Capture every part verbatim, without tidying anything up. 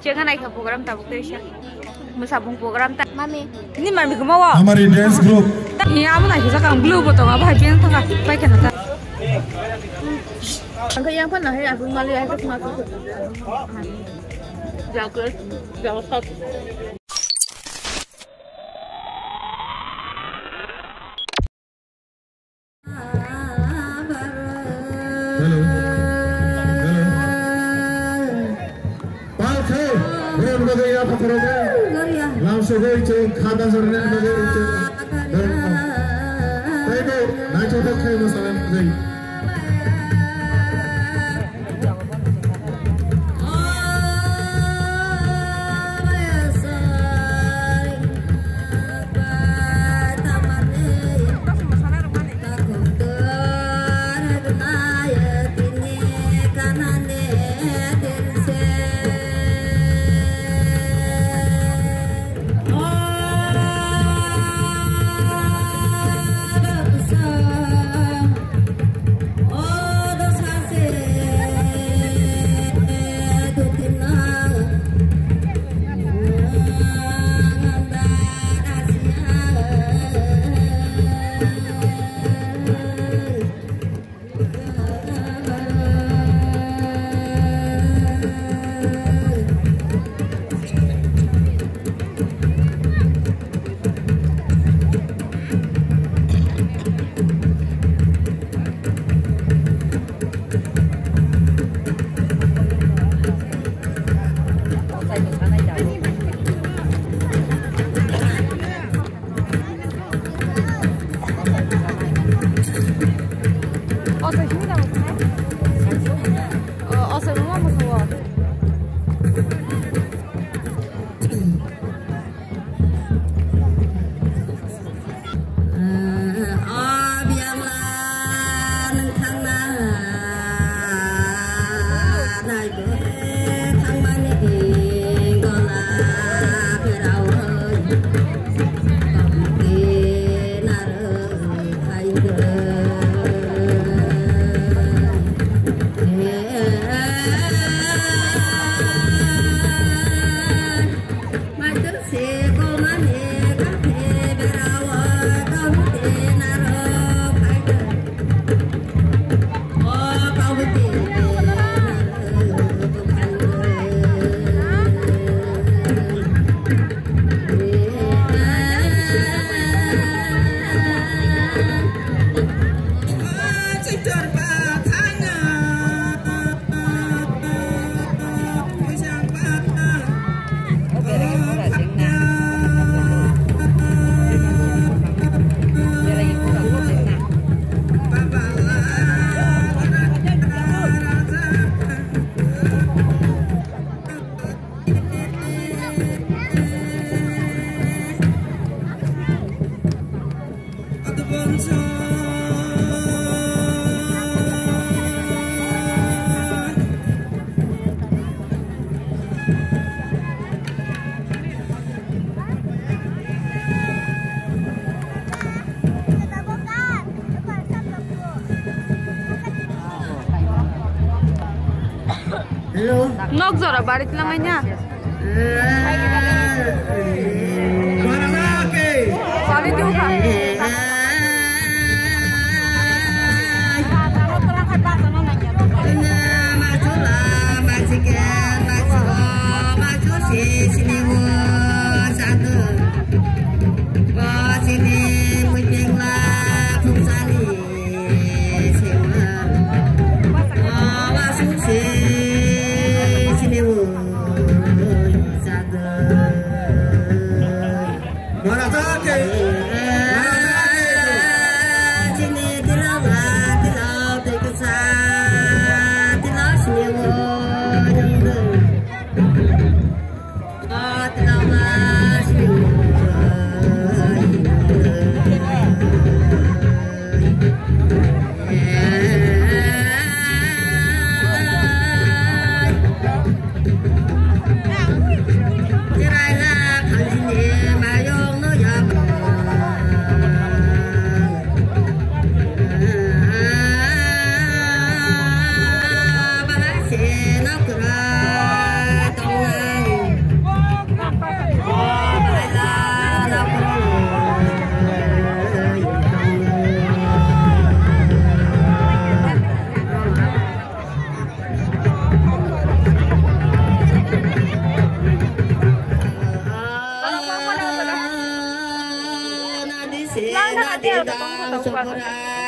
Tengka naikha program tabuk teisa. Musabung program ta. Mami. Ni mami kemo wo. Amari dance group. Ni amo naikha jakang blue bo tongo, abo hai pink thangka, pai kheno ta. Angka yang pan nahai aku mali ai kusma. Jago, jago sat. Hello. Hello. Palkhe, ron bagwi ya phakhoro khe. Lam sogwi chwng khata jorne bagwi chwng. Taibo, naithothok khe mosalan bagwi. Nok jora barit langaina. Sali diu kha.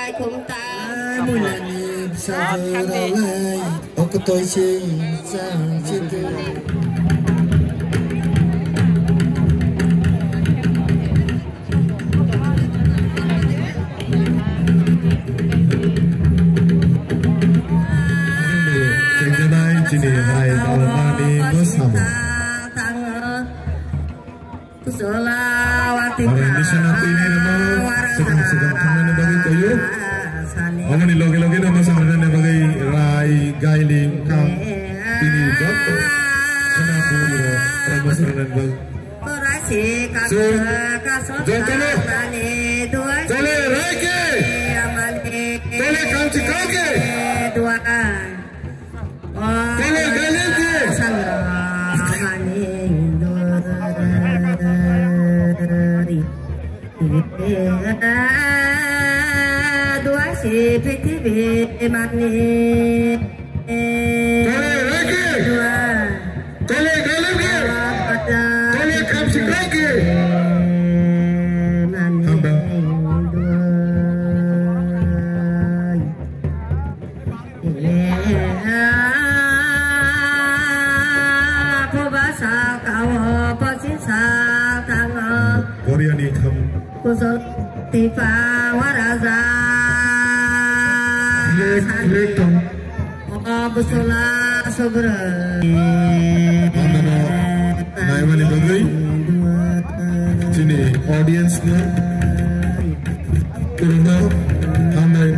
Ai, muilani bwsajwk rok lai, o kwtwi se chang chidi. Chengjanai chini rai dalmani mwsamo. Oro nisana twi nai rwmao swkang swkang thangnani bagwi koyo. Aboni loge loge no mwsang rwnani bagwi rai, gaili, wngkang tini joto khwna bwrwi rok oro mwsang rwnani bagwi. Chwng jotono kole rai khe, kole kamchi kau khe. Kole gaile khe. Kole rai khe. Kole gaile khe. Kole kamchi kau khe. Hambai. Koreani tham. Kusol tipa waraja. Lek, lek tong. O busola sobra. Naimani bagwi chini audience no. Kuruma, hambai.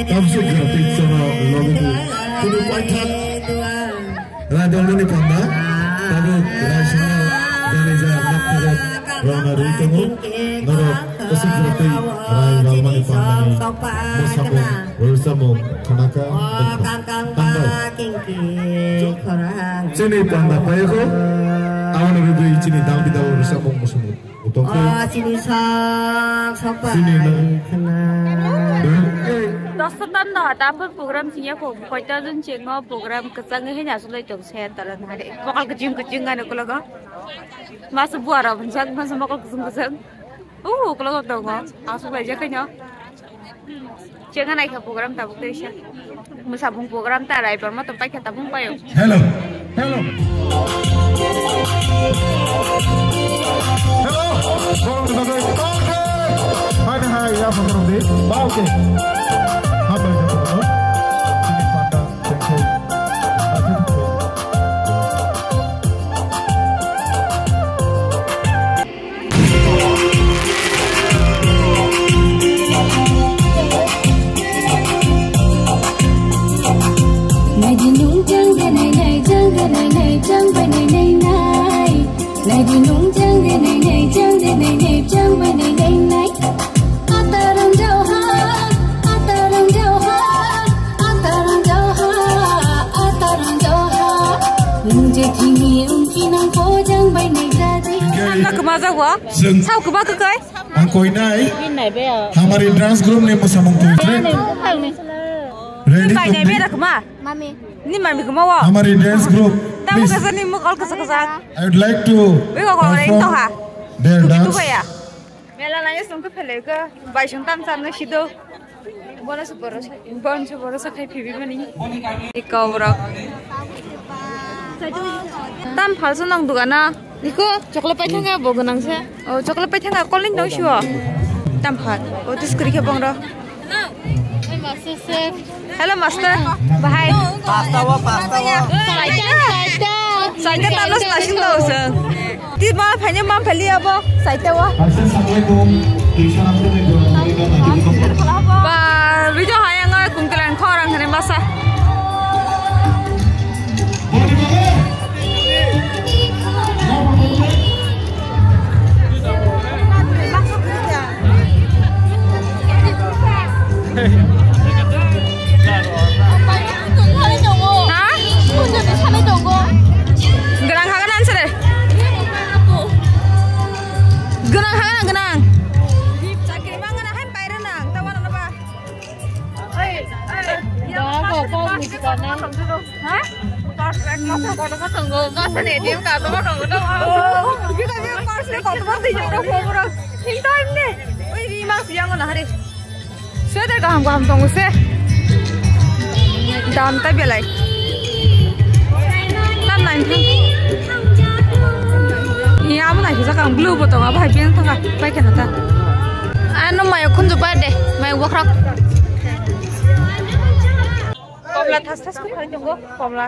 Tamsuk graphic channel logo. Kunu paithak. Raidolmani panda. Tabuk raisana janija nokthagok rana rwi tongo. Norok kusuk graphic rai ralmani pandani. Mosamo. Rwchapmung khwnakha, o wngkha. Kang kang ba kingki khorang. Chini panda payakho, aboni rwgwi chini dal bidal rwchapmung muchungmung. Utokhe. O chini sok sok ba chini na khna. Dosta tan no hata phun program singya ko koita jun chengo program kwchang he na sulai tong se taran hare. Mokol kuching kuching ngane kulago. Masa buara bunjak, masa mokol kuching kuching. Uh, ukulok tongo. Aswk laijak khaino. Chengha naikha program tabuk teisa. Mwsabung program ta rai borma to paikha tabung paio. Hello. Hello. Hello. Borok ni bagwi okay. Hai, hai, ya, borok ni. Ba, okay. Hambai, hambai. Chini panda, chengkhai. Naidi nung jang de nai nai, jang de nai nai, jang bai nai nai nai. Naidi nung jang de nai nai, jang de nai nai, jang bai nai nai nai. Atarang jauha, atarang jauha, atarang jauha, atarang jauha. Nung je thimi ungki nang ko jang bai nai jadi. Ang na kema jago? Jeng. Sao keba ke kai? Ang koi nai. Bin nai be. Hamari dance group ni musamung tu. Bin nai, bin nai. Ready to be? Bin nai be da kema? Mami. Ni mami kema wa? Hamari dance group. Tamu please. Kasa ni mukol kasa kasa. I would like to perform their dance. Mela nai song ko phele ko. Bai song tam sam na sido. Bono se boro sa, bono se boro sa khai phibi mani. Ikaw bro. Tam phalso nang dugana. Iko chocolate pai thanga bo ganang se. O chocolate pai thanga kolin dong shuo. Tam phal. O tis kri khe bong ro. Hello. Hey, master chef. Hello, master. Bahai. Pasta wa, pasta wa. Saita, saita. Saita talos nasing do seng. Ti ma phanya ma pheli abo. Saita wa. Assalamualaikum. Ba, video hayang oi kung kelang khorang hene masa. Ha? Gwnang ha gwnang sere. Gwnang ha gwnang gwnang. Chakri mangana han paira nang, tawana ba. Ani A T M card no tongo to. Kita dia pars le kotor twi jok rok pogoro. Hinta imne. Oi ri ma siyang na hari. Sweater kaham kaham tongo se. Dam ta belai. Tam nine thang. Iya amo nai saka ang blue bo tongo abo hai pink thang pai kheno ta. Ano mayo khunju pai de mayo bokhorok. Komla thas thas khe phai tongo komla.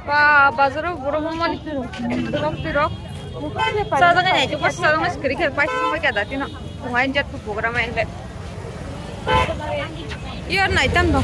Ba bazaro borok mani rok tirok. Sajagani aito bas sajagani skiri khe paisa sampai kada tino. Tungai jat program ai le. Yor nai tan do.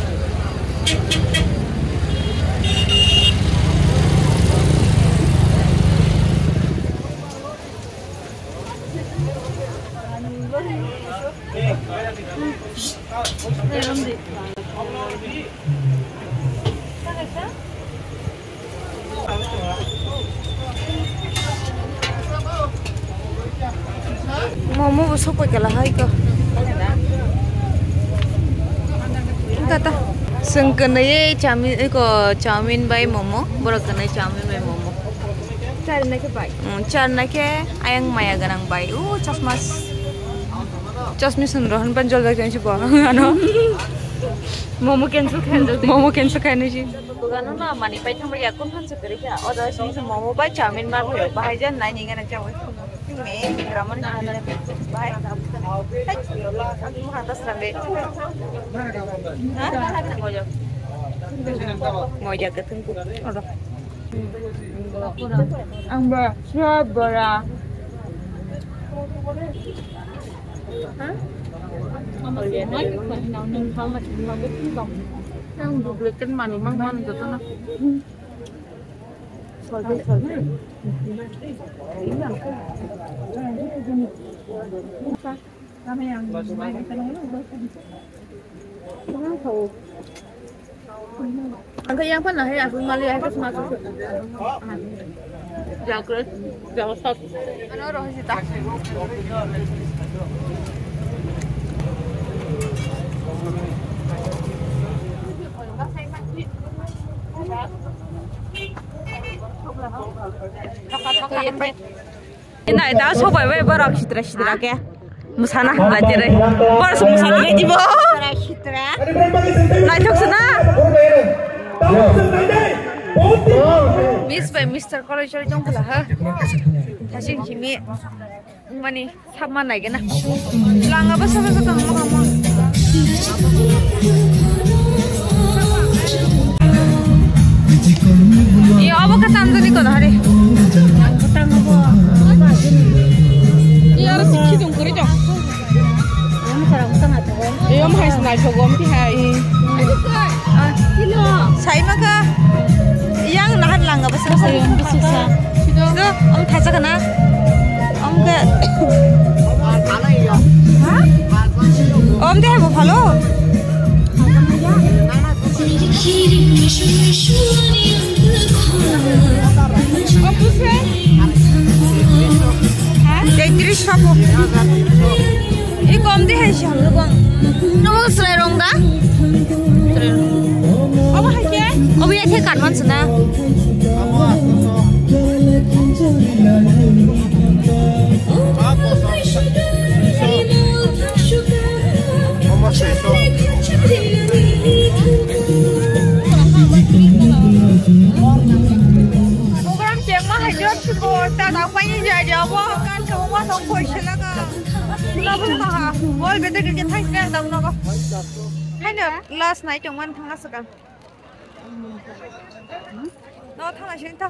Momo bo sokoi kala hai ko. Kata. Seng kenai chami ko chowmin bai momo, borok kenai chowmin bai momo. Chari na khe bai. Mm, char na khe ayang maya ganang bai. U chasmas. Chasmis sun rohon ban jol bai si bo. Ano. Momo cancel khan jol. Momo cancel khan si. Dogano na mani pai thamri ya kon han se kari kha. Oda si momo bai chowmin ma bai jan nai ni ganang chawi. Me gramon bai. Ang ba siya bora. Ang duplicate mani mang man joto na. Solve, solve. Ang kaya pa na hai asal mali hai kasma. Jagrut, jagrut. Ano roh sita. Nai ta sobai bai borok sitra sitra khe. Musana hamlai tere. Borok musana lai dibo. Naithok sana. Miss by Mister College oi tong khala ha. Thasing simi. Mani. Sabma nai gana. Langa ba saba saba hamo hamo. Iyo abo ka tamjani kono hari. Iyo aro sikhi dong kori dong. Iyo mahai sinai sogom ti hai. Saima ka yang nahan langa basa basa. Saima basa basa. Do, om thacha kana. Om ke. Ha? Om de bo phalo. Om buse. Ha? Tetrish papo. I kom de hai shang bang. Nomo srai rong da? Obo hai ke? Obo ya ke kan man suna. Program chengma hai jor suko ta da pai ni ja ja bo kan ko ma song koi sela ka. Wall better ke thai ke dam no. Haino last night ong man thang asukam. No thang asin ta.